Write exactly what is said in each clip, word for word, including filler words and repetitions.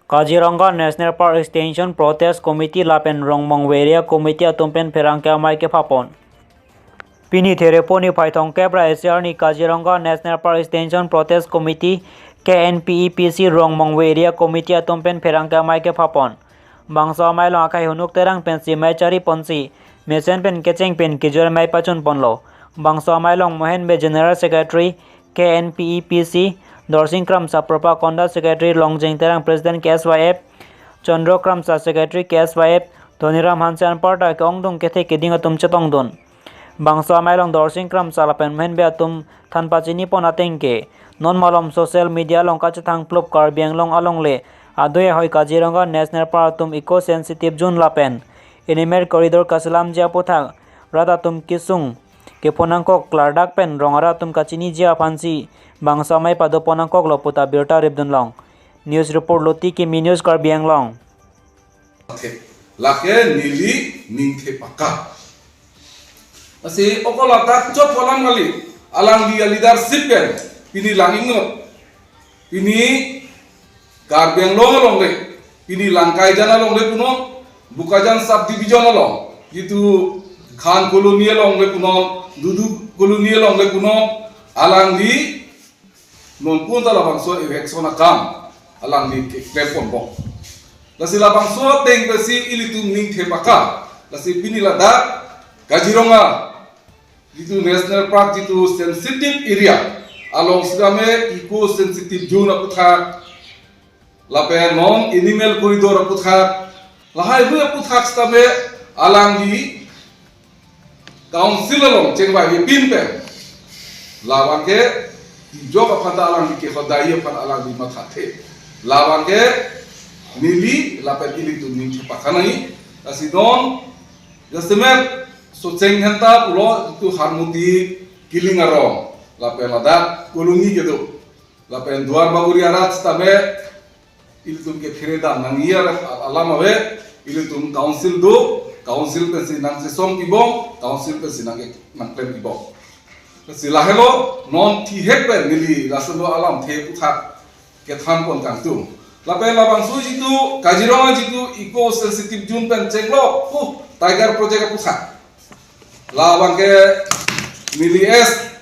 Kaziranga National Park Extension Protest Committee lapen Rongmongve Area Committee atum pen pherangke amei kephapon. Pini Therepo niphai thomkep ra isi arni Kaziranga National Park Extension Protest Committee, K N P E P C, Rongmongve Area Committee atum pen pherangke amei kephapon. Bangso amei along akhai Hunuk Terang pensi mei chariponsi mesen pen kecheng pen kejor mei pachunponlo. Bangso amei along Mohen Bey General Secretary K N P E P C, Dorsing Kramsa Propakonda Secretary, Longjeng Terang President K S Y F, Chandro Kramsa Secretary K S Y F, Dhoniram Hanse anparta ke-ongdung kethe keding atum chetongdun. Bangso amei along Dorsing Kramsa lapen Mohen Bey atum than pachinipon ateng ke, non malom social media along kachethang plup Karbi Anglong alongle adui ahoi Kaziranga National Park atum eco sensitive zone lapen animal corridor kaselamji aputhak rat atum kesung kephonangkok klardak pen rong arat atum kachiniji aphansi bangso amei padoponangkoklo puta birta ripdunlong. News report Loti Kimi News Karbi Anglong. Lake neli ningthe paka. Lasi okol adak chot alam kali, alangli a-leadership pen pini lang ingnot, pini Karbi Anglong alongle, pini Langkaijan alongle punon, Bokajan subdivision along, jitu Khan Colony alongle punon, Dudu Colony alongle punon, alangli nonpun ta labangso eviction akam alangli keklemponbom. Lasi labangso ateng pensi ilitum ningthe paka. Lasi pini ladak Kaziranga jitu National Park, jitu sensitive area along sitame eco sensitive zone aputhak lapen non animal corridor aputhak, lahai hui aputhak sitame alangli council along chengvaivepin pen, labang ke tijok aphan ta alangli kehodai aphan alangli mathathe. Labang ke neli lapen ilitum ningthe paka nangji. Lasi non jasemet Socheng Dhenta pulo, jitu Harmoti Killing arong lapen ladak Colony kedo, lapen Duar Bagori arat sitame ilitum ke pheredam nangji arat alam ave. Ilitum council do, council pensi nangchesong pibom, council pensi nangke nangklem pibom. Lasi lahelo non thihek pen neli laso alamthe aputhak kethanpon kangtung. Lapen labangso jitu Kaziranga jitu eco sensitive zone pen chenglok, uh, tiger project aputhak, labang ke neli as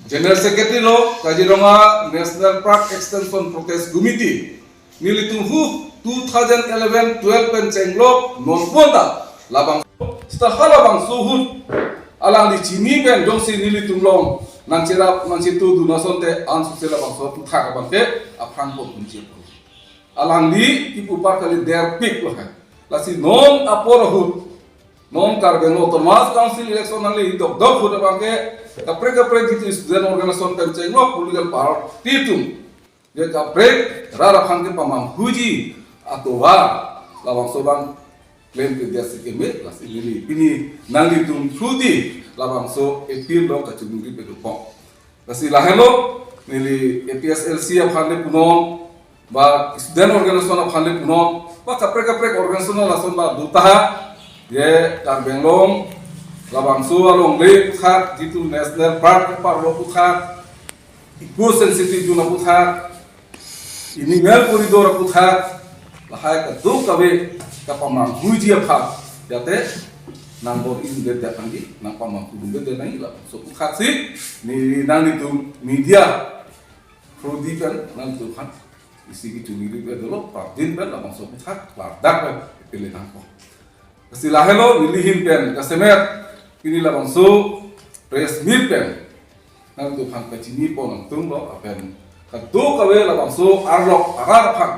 General Secretary lo Kaziranga National Park Extension Protest Committee, nelitum hu two thousand eleven twelve pen chenglok nonpon ta labang seta halabangso ahut alangli chini pen jongsi nelitum along nangcherap nangchetudun asonte ansose labangso aputhak abang ke aphrang ponpon chepon. Alangli kipu apar kali derpik lo hai. Lasi non apor ahut, non Karbi Anglong Autonomous Council election nangli dokdok ahut abang ke kaprek kaprek jitu student organization pen chenglok political party atum, je kaprek rat aphan kepamanghuji atovar labangso abang klem kedia si keme. Lasi neli pini nanglitum through di labangso appeal lo kachingri pedopong. Lasi lahelo neli A P S L C aphan le punon, ba student organization aphan le punon, ba kaprek kaprek organization lason ba dutaha, je Karbi Anglong labangso alongle aputhak, jitu National Park ke-arlo aputhak, eco sensitive zone aputhak, animal corridor aputhak, lahai kadokave kapamanghuiji aphan, jate nangbor-idet nangji, nangpamanghu-idet nangji, labangso aputhak si neli nanglitum media through di pen nanglitum aphan isi kechingri pe dolo, pardin pen labangso aputhak klardak pen pele nangpo. Lasi lahelo neli ahin pen jasemet pini labangso press meet pen nanglitum aphan kachinipon kangtung lo, lapen kadokave labangso arlok arat aphan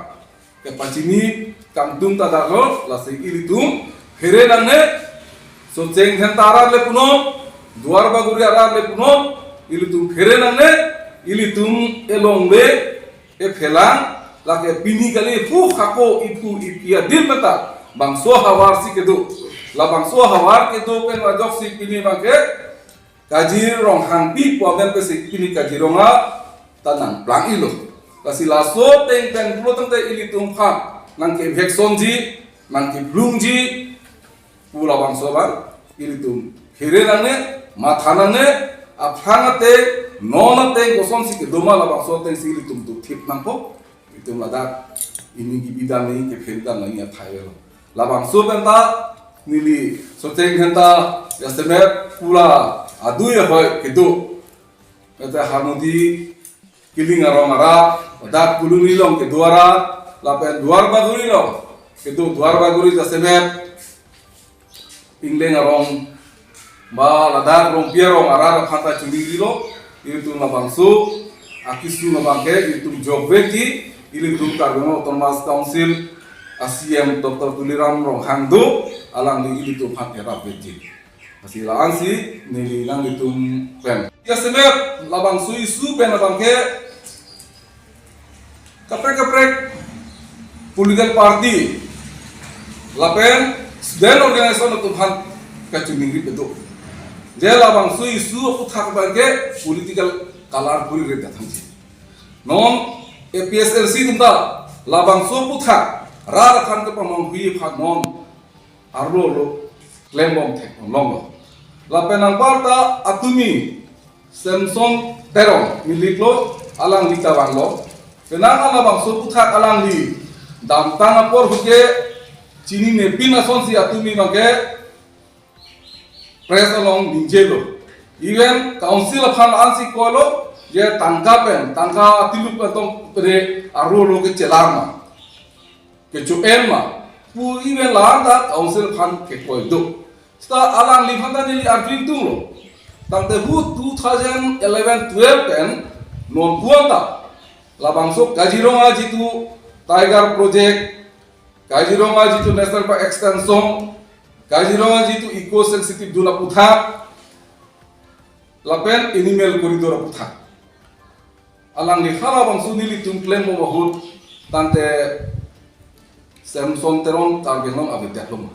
kepachini kangtung ta darlo. Lasi ilitum phere nangne, Socheng Dhenta arat le punon, Duar Bagori arat le punon, ilitum phere nangne, ilitum elongle ephelang, lake pini kali hu hako iphu iphi adin meta bangso havar si kedo. Labangso havar kedo pen ajoksi pini abang ke Kazir Ronghangpi pu amen pensi pini Kaziranga ta nangplang-ilo. Lasi laso ateng pen pulo tangte ilitum aphan nangkevekson ji, nangkeplung ji pu labangso abang ilitum phere nangne, matha nangne, aphrang ateng, non ateng kosonsi kedo ma labangso ateng si ilitum dothip nangpo. Itum ladak Ini kebidam nangji, kephirdam nangji athai lo. Labangso penta neli Socheng Dhenta jasemet pura adui ahoi kedo. Mate Harmoti Killing arong arat, ladak Koloni along kedo arat, lapen Duar Bagori along kedo, Duar Bagori jasemet Ingleng arong ba ladak Rongpi arong arat aphan ta choningrilo. Ilitum labangso akesung abangke ilitum jokvekji, ilitum Karbi Anglong Autonomous Council a-C E M Doctor Tuliram Ronghang do, alangli ilitum aphan kerapvekji. Lasi la-ansi neli nanglitum pen. Jasemet labangso issue pen abangke kaprek kaprek political party lapen student organization atum aphan kachiningri kedo. Je labangso issue aputhak abangke political color puri re datang si. Non A P H L C atum ta labangso aputhak rat aphan kepamanghui aphan non arlo lo klembom theklonglo. Lapen anparta atumi Samson Teron militlo, alangli ta vanglo. Penang labangso aputhak alangli damtang apor ahut ke chininepin asonsi atumi abangke press along ningjelo. Even council aphan ansi koilo, je tangka pen, tangka tiluk pen tong pede arlo lo kechelar ma, kecho-en ma pu even la-an ta council aphan kekoi do. Seta alangliphan ta neli arju ingtunglo. Tangte hu two thousand eleven twelve pen non pu-an ta labangso Kaziranga jitu Tiger Project, Kaziranga jitu National Park Extension, Kaziranga jitu Eco Sensitive Zone aputhak, lapen Animal Corridor aputhak, alangli halabangso nelitum klembom ahut tangte Samson Teron Karbi Anglong avedetlo ma.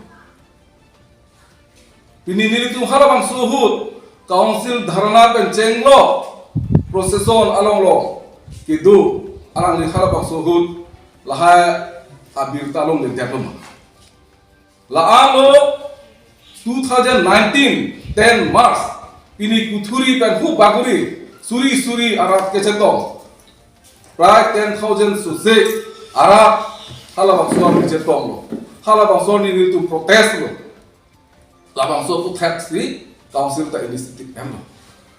Pini nelitum halabangso ahut council dharna pen chenglok procession along lo kedo, alangli halabangso ahut lahai abirta longledetlo ma. La-an lo two thousand nineteen ten March, pini Kuthuri pen hu Bagori suri suri arat kechetong, prai ten thousand sose arat halabangso arni chetonglo. Halabangso arni nelitum protest lo. Labangso aputhak si council ta initiative emlo.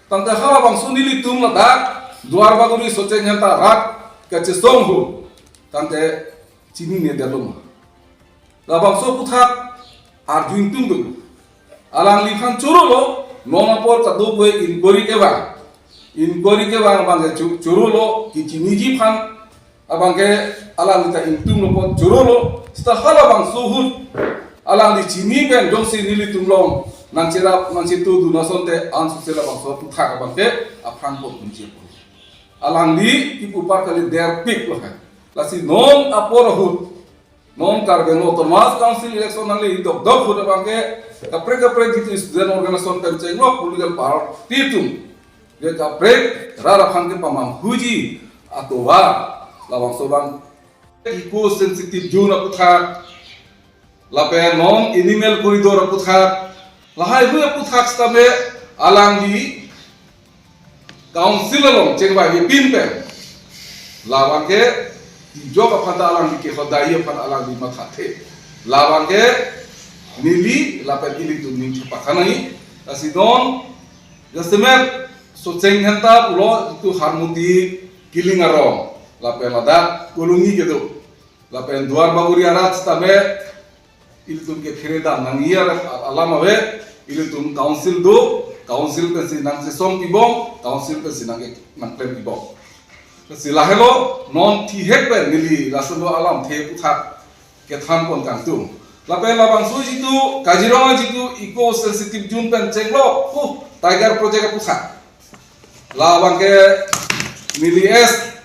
Tangte halabangso nelitum ladak Duar Bagori Socheng Dhenta rat kachesong hu tangte chininedetlo ma. Labangso aputhak arju ingtung do. Alangliphan chorolo, non apor kadokave inquiry kevang. Inquiry kevang abangke chu-, chorolo, kechiniji aphan abangke alangli ta ingtunglo apot chorolo, seta halabangso ahut alangli chini pen jongsi nelitum along nangcherap nangchetudun asonte ansose labangso aputhak abangke aphrang pot unji apot. Alangli kipu apar kali derpiklo hai. Lasi non apor ahut, non Karbi Anglong Autonomous Council election nangli dokdok ahut abangke kaprek kaprek jitu student organization pen chenglok political party atum, je kaprek rat aphan kepamanghuiji atovar, labangso abang Eco Sensitive Zone aputhak, lapen non Animal Corridor aputhak, lahai hui aputhak sitame alangli council along chengvaivepin pen, labangke tijok aphan ta alangli kehodai aphan alangli mathathe. Labangke neli lapen ilitum ning thepakhanai. Lasi non jasemet Socheng Dhenta pulo jitu Harmoti Killing arong, lapen ladak Koloni kedo, lapen Duar Bagori arat sitame ilitum kephirdam nangji arat alam ave. Ilitum council do, council pensi nangchesong pibom, council pensi nangke nangklem pibom. Lasi lahelo non thihek pen neli laso alamthe aputhak kethan pon kangtung. Lapen labangso jitu Kaziranga jitu Eco Sensitive Zone pen chenglok hu Tiger Project aputhak, labangke neli as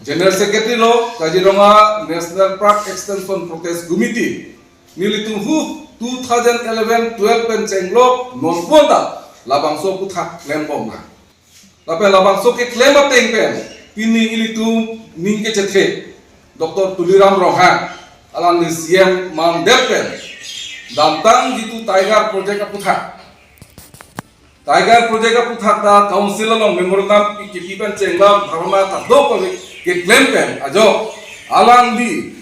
General Secretary lo Kaziranga National Park Extension Protest Committee, nelitum hu two thousand eleven twelve pen chenglok non pu-an ta labangso aputhak klembom lang. Lapen labangso keklem ateng pen pini ilitum ning kechethe Doctor Tuliram Ronghang, alangli C E M mandet pen damtang jitu Tiger Project aputhak, Tiger Project aputhak ta council along memorandum pi-, kipi pen chenglam dharna kadokave keklem pen ajok Alangli